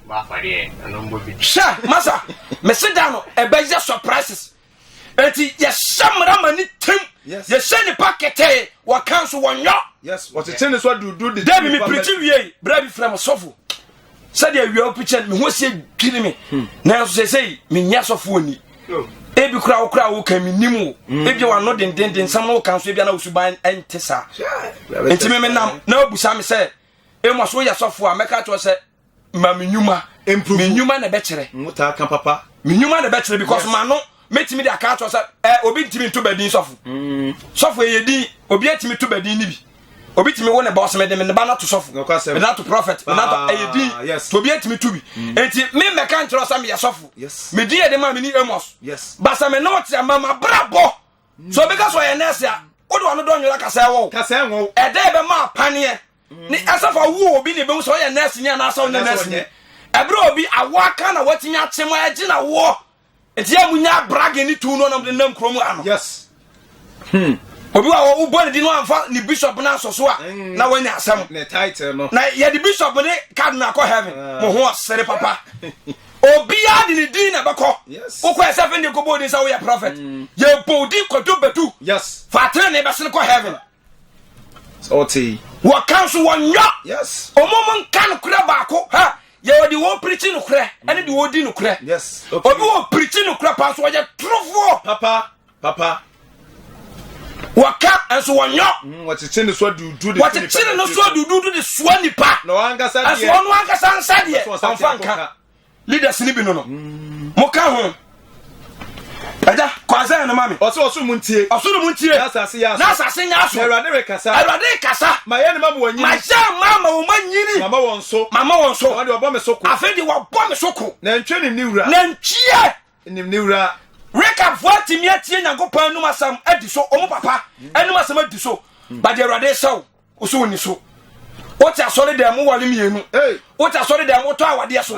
Hwɛ masa mese da no ɛbɛyɛ surprises. Eti yɛhyɛ mmara ma ne tim. Yɛhyɛ nipa ketee wɔka nso wɔnyɔ. Yes, wɔkyekyere ne so aduudu de. Dabi mi pirikyi wie bere bi frɛ mo sɔfo. Sɛdeɛ awia wo pirikyi me ho asie dwiri me. Nanso sɛsɛyi menyɛ sɔfo ni. Ebi kura wo kura wo kan menim wo. Ebi wano dendenden nsɛm no wo kan so ebi ana wo suban ɛnte saa. Nti me menam na obusa me sɛ emu so woyɛ sɔfo a mɛka kyerɛ sɛ ma me nnwuma me nnwuma na ɛbɛkyerɛ nwotaa ka papa me nnwuma na ɛbɛkyerɛ because yes. ma no mɛtumi de aka akyerɛ sɛ ɛ obi ntumi nto badin sɔfo sɔfo ɛyɛ din obi atumi to badin ni bi obi tumi wo ne ba ɔsɛ mede me ne ba no ato sɔfo mede no ato prophet mede no ato ɛyɛ din to obi atumi to bi enti me mmɛka nkyerɛ sɛ meyɛ sɔfo me din yɛ de ma me ni Amos basa me ne ɔte ama ma brabɔ so obi ka sɛ ɔyɛ nɛɛse a wode ɔno dɔ nwera kasa ɛwɔ wo ɛdɛ ɛbɛma apaneɛ ne ɛsɛ fa wo obi ne bɛhu sɛ ɔyɛ nɛɛse ni anaasɛ ɔnyɛ nɛɛse ni ɛberɛ obi awoɔ aka na watumi akye mu ɛgye na woɔ nti yɛ mu nya brage ne tu no nam de nam kurom ano yes obi wa wobɔ ne di no amfa ne bishop no asɔ so a na wanya asɛm ne title no na yɛde bishop ne card no akɔ heaven mo ho ɔsere papa obiara de ne din na ɛbɛkɔ wokɔ ɛsɛ fɛ ne kɔbɔ odin sɛ woyɛ prophet yɛbɔ odin kɔdwo bɛdu yes fa tere ne bɛsene kɔ heaven ɔte wɔka nso wɔnyɔ yes ɔmo mo nka nokorɛ baako ha yɛwɔ de wɔn pirikyi nokorɛ ɛne de wɔn di nokorɛ yes okay obi wɔ pirikyi nokorɛ paa nso wɔyɛ torofoɔ papa papa wɔka nso wɔnyɔ wɔkyekyere ne so aduudu de wɔkyekyere ne so aduudu de soa nipa na wɔn ankasa deɛ ɛso ɔno ankasa nsa deɛ ɔnfa nka leaders ni bi no no mo ka ho ɛgya kwansa no ma me ɔsɛ ɔsoro mu ntie ɔsoro mu ntie na asase yɛ aso na asase nyɛ aso na awurade rekasa awurade rekasa ma yɛ ne ma ma wɔn nyini ma yɛ ma ma wɔn nyini ma ma wɔn so ma ma wɔn so na wɔde wɔbɔ me so ko afei de wɔbɔ me so ko nantwie nim ne wura nantwie nim ne wura rekabfoɔ atumi atie nyankopɔn anum asɛm adi so ɔmo papa anum asɛm adi so ba deɛ awurade hyɛ wo wo so wonni so wote asɔre dɛm wowale mmienu wote asɔre dɛm wotɔ awadeɛ so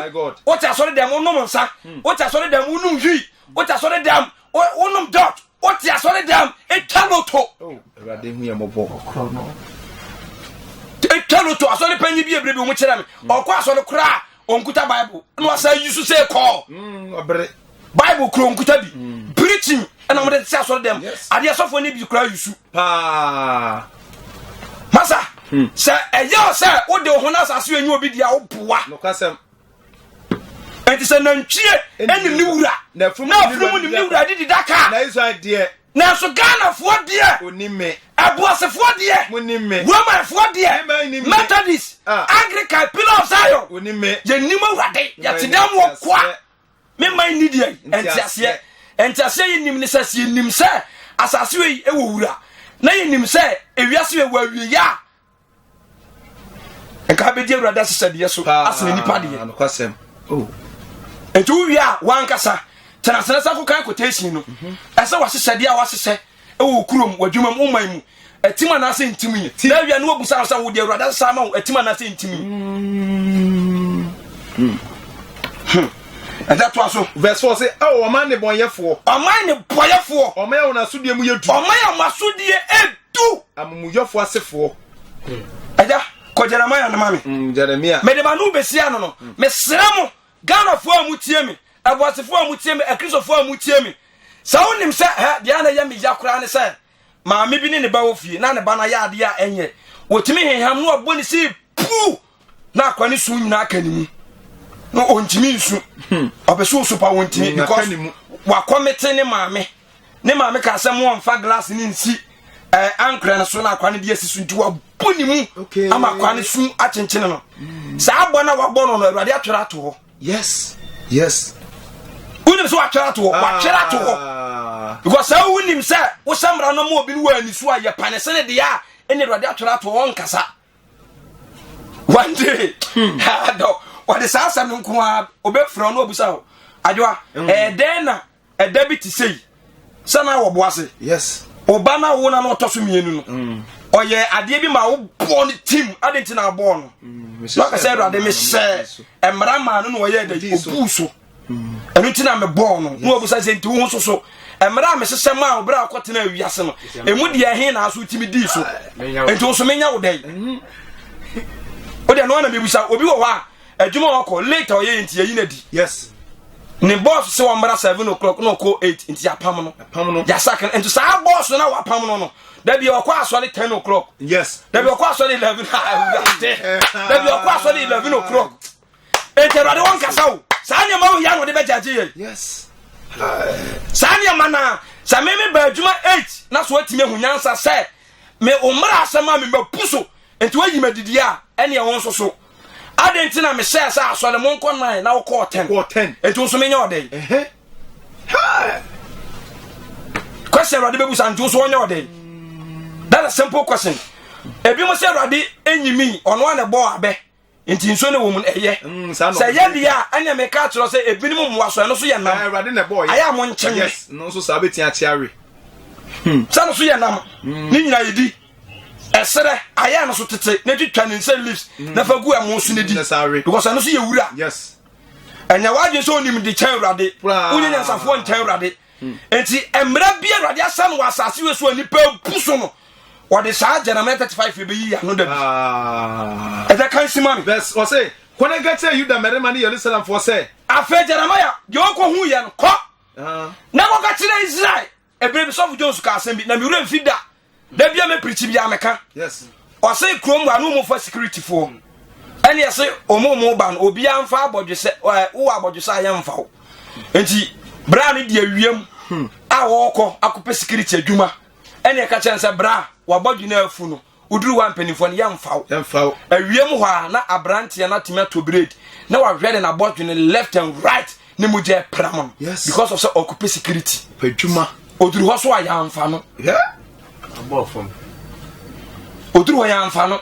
wote asɔre dɛm wonom nsa wote asɔre dɛm wonom hwii wote asɔre dɛm wonom dot wote asɔre dɛm etwa loto etwa loto asɔre panyin bi ebire bi wɔn kyerɛ mi ɔkɔ asɔre koraa ɔnkuta bible na wasa yi so sɛ kɔɔ bible kuro nkuta bi preaching ɛna wɔde te asɔre dɛm adeɛ sɔfoɔ ne bi kura yusu paa masa sɛ ɛyɛ sɛ wode wo ho no asase enyi obi deɛ woboa nokwasɛm nti sɛ nantwie ɛnim ne wura na afunumu na afunumu nim ne wura de dida ka na Israel deɛ nanso ghanafoɔ deɛ onim me ɛboasefoɔ deɛ monim me romanfoɔ deɛ Me man nim me. methodist Ah. anglican pillar of zion onim me yɛnim awurade yɛte dɛm wɔ koa me man ni deɛ nteaseɛ nteaseɛ yɛnim ne sɛ sɛ yɛnim sɛ asase wei ɛwɔ wura na yɛnim sɛ ewiase wei wɔ awieɛ a nka bɛdi awurade ahyehyɛdeɛ so asene nipa deɛ nokwasɛm oh. nti wowie a wankasa tena asene sa kɔkan quotation no ɛsɛ wahyehyɛdeɛ a wahyehyɛ ɛwɔ kurom w'adwuma mu woman mu ɛtim anaasɛ ntim yi na awia ne wabusa wo sɛ wode awurade ahyehyɛ ama wo ɛtim anaasɛ ntim yi ɛda toa so verse 4 sɛ ɛwɔ ɔman ne bɔnyɛfoɔ ɔman ne bɔyɛfoɔ ɔman a wɔn asodie mu yɛ du ɔman a wɔn asodie edu amumuyɔfoɔ asefoɔ ɛgya kɔ Jeremiah no ma me Jeremia mede ma no bɛsi ano no mesrɛ mo ghanafoɔ a motie me ɛboasefoɔ a motie me akristofoɔ a motie me sɛ wonim sɛ hɛ deɛ na ɛyɛ me ya koraa ne sɛ maame bi ne ne ba wɔ fie na ne ba no ayɛ adeɛ a ɛnyɛ wɔtumi heham na wɔbɔ ne sɛ puu na akwa ne su nyinaa ka ne mu na ɔntumi nsu ɔpɛ sɛ ɔsu pa wɔntumi because wakɔmete ne maame ne maame ka sɛ mo ɔmfa glass ne nsi ankorɛ no so na akwa no de asi so nti wabɔ wabu ne mu ama akwaa no su akyenkyene no. Saa bɔ no a wabɔ no no, Awurade atwerɛ ato hɔ. Yes. Yes. Wonim sɛ watwerɛ ato hɔ. Watwerɛ ato hɔ. Ah. Because sɛ wonim sɛ wohyɛ mmara no ma obi no wɔ ani so a yɛ pane sene deɛ a ɛne Awurade atwerɛ ato hɔ ɔnkasa. One day, adɔ, wɔde saa asɛm no nko ara obɛfrɛ no obusa wo. Adwoa, ɛyɛ dɛn na ɛda bi te sei sɛ na wɔ bo ase yes ɔba na wo na na ɔtɔ so mmienu no mm. ɔyɛ adeɛ bi ma wobɔɔ no tim ade nti na abɔɔ no mm, na ɔka sɛ awurade mehyɛ mmara maa no na ɔyɛ da ɔbuu so mm. ɛno nti na mebɔɔ no na ɔbusa sɛ nti wo ho so so mmara a mehyehyɛ maa wo berɛ a wokɔtena awiase no ɛmu deɛ ɛhe na aso wotumi dii so nti wo so menya wo dɛn wodeɛ no ana mebusa obi wɔ hɔ a adwuma a ɔkɔ late a ɔyɛ yɛ nti yɛyi no adi yes ne boss sɛ wɔmmra 7 o'clock na ɔkɔ 8 nti yɛapam no apam no yɛasake no nti saa boss no a wɔapam no no dabi ɔkɔ asɔre 10 o'clock yes dabi ɔkɔ asɔre 11 awurade dabi ɔkɔ asɔre 11 o'clock nti awurade wɔnkasa o saa nneɛma wo yɛ na ɔde bɛgyagye yɛ yes saa nneɛma na sɛ meme ba adwuma 8 na so atumi ahu nyansa sɛ me wo mmara asɛm a memabu so nti woayi madidie a ɛneɛ wo nso so Adɛn nti na mehyɛɛ sɛ asɔre monkɔ nine na wokɔɔ ten? Kɔɔ ten. Enti wo nso menyɛ ɔdɛn? Question Awurade bɛbusa nti wo nso wɔnyɛ ɔdɛn? That's a simple question. Ebi mo sɛ Awurade enyimi ɔno a na ɛbɔɔ abɛ nti nsuo no wɔ mu no ɛyɛ. Mm, sɛ ɛyɛ deɛ a ɛnna meka akyerɛ sɛ ebinom mmoa so ɛno so yɛ nam. Awurade na ɛbɔɔ yɛ. Ayɛ a mo nkyɛn. Yes, no nso saa bɛtia akye awe. Sɛ no so yɛ nam. Ne nyinaa yɛdi. ɛserɛ ayɛ no so tete na twitwa ne nsa leaves mm. na fa gu ɛmo so na di because ɛno so yɛ wura yes ɛnyɛ w'adwene sɛ onim de kyɛn awurade wonyɛ nyansafoɔ nkyɛn awurade mm. nti mmerɛ bi awurade asa no wɔ asase wei so a nipa bu so no wɔde saa Jeremiah 35 bɛyi yɛ ano da bi ah. ɛdɛ kan si ma me ɔse kɔ na nka kyerɛ Yuda mmarima ne Yerusalemfoɔ sɛ afei Jeremiah deɛ ɔkɔhu yɛ no kɔ ah. na kɔka kyerɛ Israel Ebere bi sɔfo Jones ka asɛm bi na me werɛ mfi da. Da bi a me pirikyi bi a meka. Yes. Ɔse kurom wa no mo fa security foɔ. Ɛne ɛse ɔmo ɔmo ba no obiara mfa abɔdwesɛ ɛɛ wowɔ abɔdwesɛ a yɛmfa wo. Nti bra no di awiam hmm. a wɔkɔ akɔpɛ security adwuma. Ɛne ɛka kyɛn sɛ bra wabɔdwe no afu no. Woduru hɔ a mpanimfoɔ no yɛmfa wo. Yɛmfa wo. Awia mu hɔ a na aberanteɛ no atumi atɔ bread na wahwɛ de n'abɔdwene left and right ne mogya ɛpram no. Yes. Because of sɛ ɔkɔpɛ security. Pɛ adwuma. Oduru hɔ so a yɛamfa no. Yeah. Abɔ fam. Oduru hɔ yɛamfa no.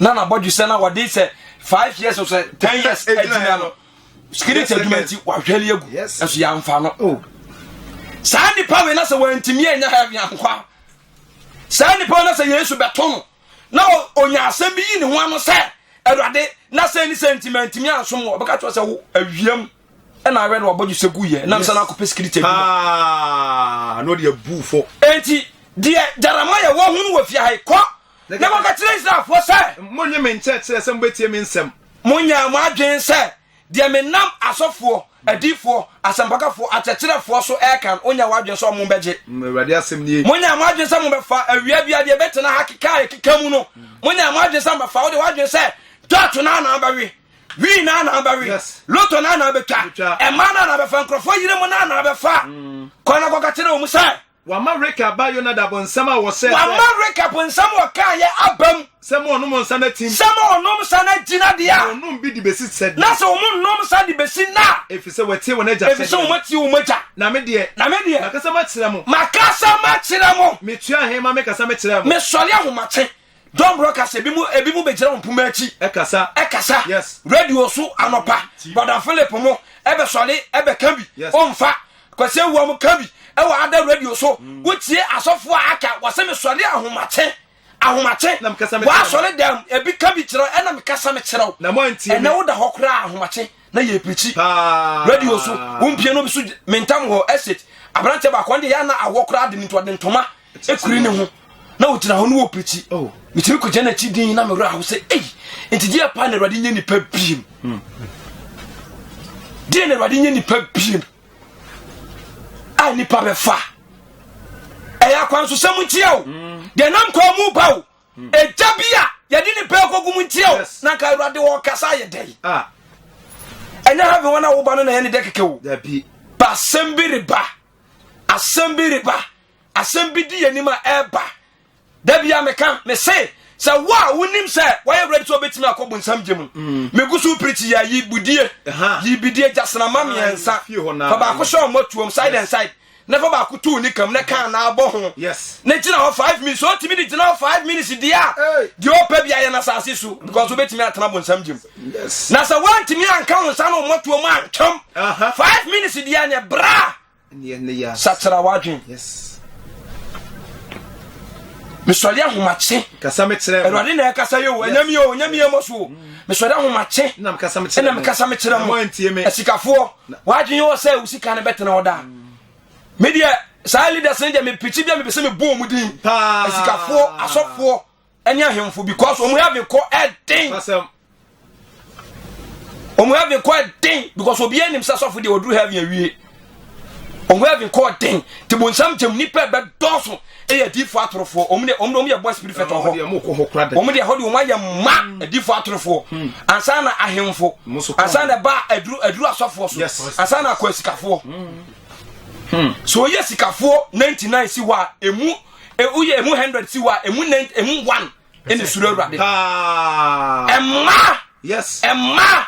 Na n'abɔdwe sɛ na wɔde sɛ 5 years or sɛ 10 years agyina no. Security adwuma nti wahwɛle agu. Yes. Ɛso yɛamfa no. Oh. Saa nipa wei na sɛ wantumi anya heaven ankɔ a saa nipa no sɛ yesu bɛto no na onya asɛm bi yi ne ho ano sɛ awurade na sɛ ni sɛ nti mantumi ansom wɔ ɔbɛka kyerɛ sɛ wo awiam ɛna awɛ no wabɔdwe sɛ gu yɛ nam sɛ no akɔpɛ security adwuma ah, na ɔde abu fo enti deɛ Jeremiah wɔhunu wɔ fie ha yi kɔ na kɔka kyerɛ Israelfoɔ sɛ monnye me nkyerɛkyerɛ sɛ mobɛtie me nsɛm monyɛ mo adwene sɛ Deɛ menam asɔfoɔ, adiyifoɔ, asɛmpakafoɔ, akyerɛkyerɛfoɔ so reka no, wonyɛ w'adwene sɛ wɔn bɛgye. Awurade asɛm nie. Monyɛ mo adwene sɛ mobɛfa awia bi adeɛ bɛtena ha keka a ɛkeka mu no. Monyɛ mo adwene sɛ mobɛfa, wode w'adwene sɛ dɔɔto no ana bɛwe, wii no ana bɛwe, loto no ana bɛtwa, ɛma no ana bɛfa, nkurɔfoɔ yere mu no ana bɛfa. Kɔ na kɔka kyerɛ wɔn sɛ. Wama Rekab ba Yonadab nsɛm a wɔhyɛɛ sɛ. Wama Rekab nsɛm a ɔkaeɛ aba mu. Sɛ ma ɔnom nsa no atim. Sɛ ma ɔnom nsa no agyina deɛ a. Na ɔnnom bi de bɛsi sɛ deɛ. Na sɛ wɔnnom nsa de bɛsi nna a. Ɛfiri sɛ wɔatie wɔn agya sɛdeɛ. Ɛfiri sɛ wɔatie wɔn agya. Na me deɛ. Na me deɛ. Makasa makyerɛ mo. Makasa makyerɛ mo. Metua ahema mekasa mekyerɛɛ mo. Mesɔre ahomakye. John Broker sɛ ebi mu ebi mu bɛgyina wɔn mpoma akyi. Ɛkasa. Ɛkasa. Yes. Radio so anɔpa. Brother Philip mo ɛbɛsɔre ɛbɛka bi. Yes. Ɔnfa. Kwasi Awuah mo ka bi ɛwɔ ada radio so. Wotie asɔfoɔ a aka wɔsɛ mesɔre ahomakye. Ahomakye. Na mekasa mekyerɛ mo. Wɔasɔre dɛm ebi ka bi kyerɛ ɛna mekasa mekyerɛ wo. Na moantie me. Ɛnɛ woda hɔ koraa ahomakye na yɛ pirikyi. Paa. Radio so wompie no bi so mentam hɔ estate aberanteɛ baako ɔno deɛ yɛ ana awɔ koraa de ne nti ɔde ntoma ekuri ne ho na ogyina hɔ no wɔ pirikyi oh. metumi kɔgyina n'akyi din na mewerɛ aho sɛ ei nti deɛ paa na awurade nyɛ nipa biem hmm. deɛ na awurade nyɛ nipa biem a nipa bɛfa ɛyɛ akwansosɛm ntia o hmm. deɛ nam kwan mu ba o hmm. ɛgya bi a yɛde nipa akɔgu mu ntia o na nka awurade wɔkasa ayɛ dɛn ah. ɛnyɛ have wɔn a woba no na ɛyɛ ne dɛ kɛkɛ o basɛm bi reba asɛm bi reba Asɛm bi di yɛn anim a ɛreba. Da bi a meka, mese, Sɛ wo a wonim sɛ woayɛ ready sɛ wobɛtumi akɔ bonsam gye mu. Mm. Megu so preach yɛ yi budie. Yi bidie gyasenama mmiɛnsa. Fa baako hyɛ wɔn atuom side and side. Na fa baako tu ne kam na kan na abɔ ho. Yes. Na gyina hɔ 5 minutes. So otumi de gyina hɔ 5 minutes deɛ a deɛ ɔpɛ bi ayɛ n'asase so because wobɛtumi atena bonsam gye mu. Yes. Na sɛ woantumi anka wo nsa no wɔn atuom antwam 5 minutes deɛ neɛ bra. Sakyera w'adwen. Mesɔre ahomakye. Awurade na ɛkasa yɛ o, ɛnyɛ mi o, ɛnyɛ mi ɛmɔ so o. Mesɔre ahomakye. Ɛna mekasa mekyerɛ mo. Asikafoɔ, w'adwen yɛ sɛ wo sika no bɛtena hɔ daa. Me deɛ saa leaders no deɛ mepikyi bi a mepɛ sɛ mebɔ wɔn din. Asikafoɔ, asɔfoɔ, ɛne ahemfo because wɔn heaven kɔ ɛden. Wɔn heaven kɔ ɛden because obiara nim sɛ sɔfo deɛ ɔduru heaven awie. Wɔn heaven kɔ ɛden te bonsam gyam nipa ɛbɛ dɔɔso ɛyɛ adiifo atorofoɔ wɔn deɛ wɔn deɛ wɔn yɛ boys prefect wɔ hɔ wɔn deɛ ɛhɔ deɛ wɔn ayɛ mma adiifo atorofoɔ hmm. ansa na ahemfo ansa na ɛba aduru aduru asɔfoɔ so ansa na akɔ asikafoɔ hmm. hmm. so oyɛ sikafoɔ 99 si hɔ a emu woyɛ emu 100 si hɔ a emu 9 emu 1 ɛna suro awurade ɛma yes ɛma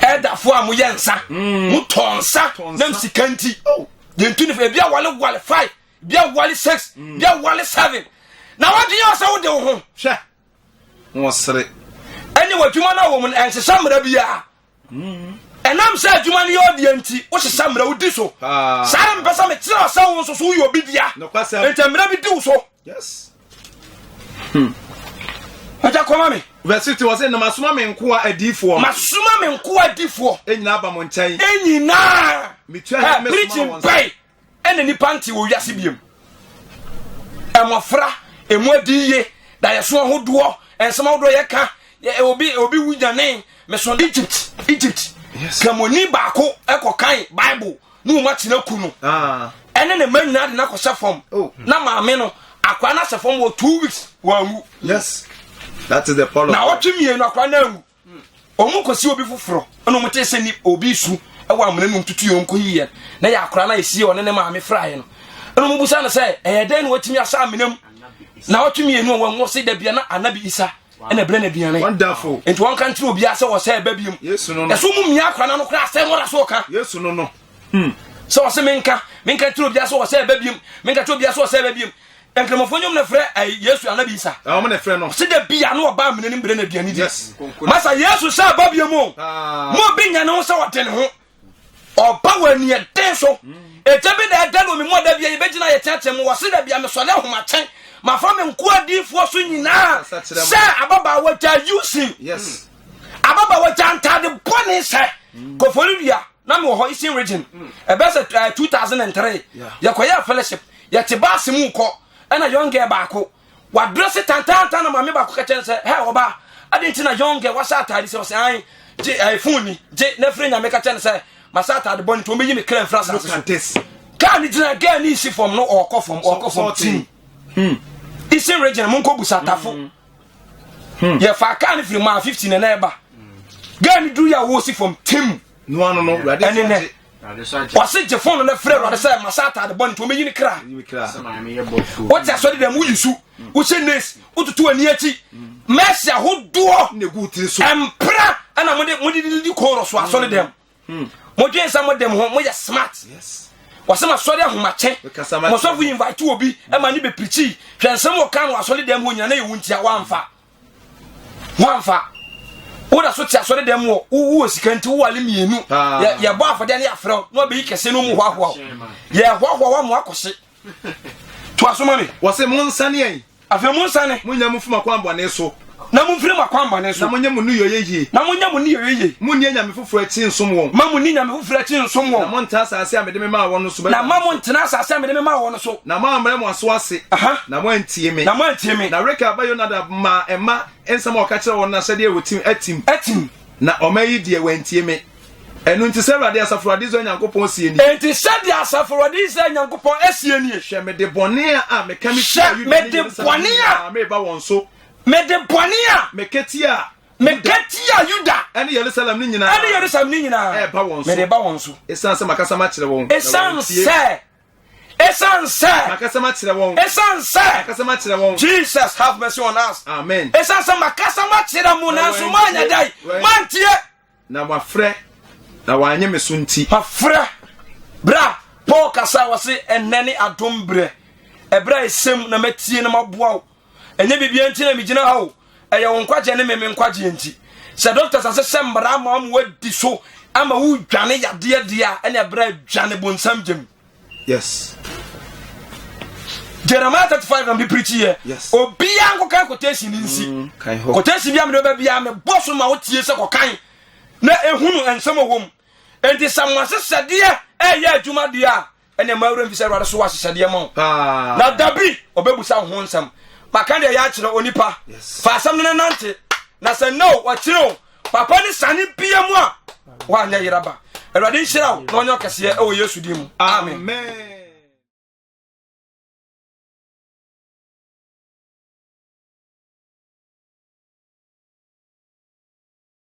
ɛdafoɔ a moyɛ nsa mm. motɔ nsa nam sika nti oh. yɛntu ne fa ebi awale wale 5 bi awale 6 mm. bi awale 7 na wadwene yɛ sɛ wode wo ho hwɛ wɔsere ɛne w'adwuma no a wɔ mu no ɛnhyehyɛ mmara biara ɛnam sɛ adwuma no yɛ ɔdeɛ nti wohyehyɛ mmerɛ wodi so saa na mepɛ sɛ mekyerɛ sɛ wo nso so woyɛ obi dea nti mmerɛ bi di wo so agya hmm. kɔma me verse 50 wɔ sɛ na masoma me nkoa adiifoɔ masoma me nkoa adiifoɔ ɛnyinaa ba mo nkyɛn ɛnyinaa metua hɛ preaching bɛn ɛna nipa nte wɔ wiase biom mmɔfra emu adi yie daeɛso ahodoɔ nsɛm ahodoɔ yɛka obi obi wu nyane meso Egypt Egypt kramoni baako ɛkɔ kan Bible ne wɔn akyina ku no ah. ɛne ne mma nyinaa de n'akɔhyɛ fam oh. na maame no akora no ahyɛ fam wɔ 2 weeks wɔanwu yes that is the problem na ɔtwe mmienu akora no anwu Wɔn kɔsi obi foforɔ ɛna wɔn te sɛ ni obi su ɛwɔ amena num tutu yɛ wɔn kɔ yiɛ na yɛ akora na esie ɔne ne maame fraeɛ no ɛna wɔn busa no sɛ ɛyɛ dɛn na wɔatumi ahyɛ amena mu na ɔtwe mmienu a wɔn se dabia na anabi isa ɛna ɛbrɛ na aduane wonderful nti wɔn ka nkyerɛ obiara sɛ wɔsɛ ɛba biem yesu no no ɛso mu mia akora na no koraa sɛ wɔra so ɔka yesu no no hmm sɛ ɔsɛ menka menka nkyerɛ obiara sɛ wɔsɛ ɛba biem menka nkyerɛ obiara sɛ wɔsɛ ɛba biem Nkramofoɔ nnwom na frɛ eh, Yesu anabi Isa. Ah, wɔn na frɛ no. Ɔsɛ dɛ bia na ɔba amena nim brɛ na aduane di. Yes. Masa Yesu sɛ aba bia mu. Ah. Mo bi nya ne ho sɛ ɔde ne ho. Ɔba wɔ aniɛden so. Ɛgya bi na ɛda no mi mu ɔda bia yɛbɛgyina yɛteatea mu. Wɔse da bia mesɔre ahomakyɛn. Mafa me nkoa adiifoɔ so nyinaa sɛ ababaawa gya using. Yes. Ababaawa gya ntaade bɔne sɛ kɔfɔre na mewɔ hɔ Eastern region. Ɛbɛ sɛ 2003 yɛkɔyɛ fellowship. Yɛte baase mu rekɔ, ɛna young girl baako, wadrɛse tantaantan na maame baako ka kyerɛ no sɛ, hɛ ɔbaa, adɛn nti na young girl wahyɛ ataade sɛ ɔsɛ an gye ɛyɛ fon ni, gye na firi nyame ka kyerɛ no sɛ mahyɛ ataade bɔ nti wɔbɛyi me kra mfiri asase so. Kaa no gyina girl ne si fam no ɔkɔ fam, ɔkɔ fam tim. Hmm. Eastern region mo nkɔ busa tafo. Hmm. hmm. Yɛfa kaa no firi maa 50 na na ɛba. Girl no duru yɛ a wɔsi fam tim. Ɛne nɛ. Ɔse gye fon no na frɛ awurade sɛ masa ataade bɔne nti ɔmɛyi ne kra. Wote asɔre dɛm woyi su wohyɛ nace wototo ani akyi mɛsi ahodoɔ mpra ɛna mode mode didi kooro so asɔre dɛm modwen sɛ mode mo ho moyɛ smart wɔsɛ masɔre ahomakye mɔsɔfo invite obi ɛma ne bɛpirikyi hwɛ nsɛm wɔka no asɔre dɛm hɔ nyina na yɛwo ntia woamfa Woamfa. Woda so te asɔre dɛm wɔ wowɔ sika nti wowale mmienu. Yɛbɔ afɔdeɛ ne yɛafrɛ wo na wabɛyi kɛse no mu hoahoa wo. Yɛhoahoa wo ama woakɔhye. Toa so ma me. Wɔse monsane ɛ. Afei monsane. Monyɛ mo mfiri mo akwammɔne so. Na momfiri mo akwammɔne so. Na monyɛ mo nneyɔeɛ yie. Na monyɛ mo nneyɔeɛ yie. Monni anyame foforɔ akyi nsom wɔn. Mma monni nyame foforɔ akyi nsom wɔn. Na monntena asase a mede memaa wɔn no so. Na mma monntena asase a mede memaa wɔn no so. Na moammrɛ mo aso ase. Na moantie me. Na moantie me. Na Rekab ba Yonadab maa mma nsɛm a ɔka kyerɛɛ wɔn no ahyɛdeɛ wɔ tim atim. Atim. Na ɔman yi deɛ, wɔantie me. Ɛno nti, sɛ Awurade, Asafo Awurade Israel Nyankopɔn seɛ nie. Enti sɛdeɛ Asafo Awurade Israel Nyankopɔn seɛ nie. Hwɛ, mede bɔne a meka metiaa Yuda ne Yerusalem no nyinaa mereba wɔn so. Mede bɔne a. Meka tiaa. Meka tiaa Yuda. Ɛne Yerusalem no nyinaa. Ɛne Yerusalem no nyinaa. Ɛreba wɔn so. Mede ba wɔn so. Esiane sɛ makasa makyerɛ wɔn. Esiane sɛ. Ɛsiane sɛ. Makasa makyerɛ wɔn. Ɛsiane sɛ. Makasa makyerɛ wɔn. Jesus have mercy on us. Amen. Ɛsiane sɛ makasa makyerɛ mo nanso moanyɛ dɛn? Moantie. Na wafrɛ na wanyɛ me so nti. Wafrɛ. Bra Paul kasa wɔse ɛnnɛ ne adom berɛ. Ɛberɛ a ɛsɛm na matie na maboa wo. Ɛnyɛ biribiara nti na megyina ha o. Ɛyɛ wo nkwagyeɛ ne me me nkwagyeɛ nti. Sɛ doctors ahyehyɛ mmara ama ama wadi so ama wodwane yadeɛ deɛ a ɛne ɛberɛ a dwane bonsam gyam. Yes. Jeremiah 35 na mede preachi yɛ. Yes. Obiara nkɔkan quotation no nsi. Kan hɔ. Quotation bi a mede bɛba biara mebɔ so ma wotie sɛ kɔkan na ehunu nsɛm a ɛwɔ mu. Enti sɛ mo ahyehyɛdeɛ ɛyɛ adwuma deɛ a ɛne mma werɛ mfi sɛ Awurade so wɔ ahyehyɛdeɛ ma wo. Paa. Na da bi ɔbɛbusa wo ho nsɛm. Maka deɛ ɛyɛ akyerɛ onipa. Yes. Fa asɛm no ne nante. Na sɛ nnɛ o, ɔkyerɛ o, papa ne sane bia mu a, woanyɛ yeraba. Awurade nhyira wo na ɔnyɛ ɔkɛseɛ ɛwɔ Yesu din mu. Amen. Amen.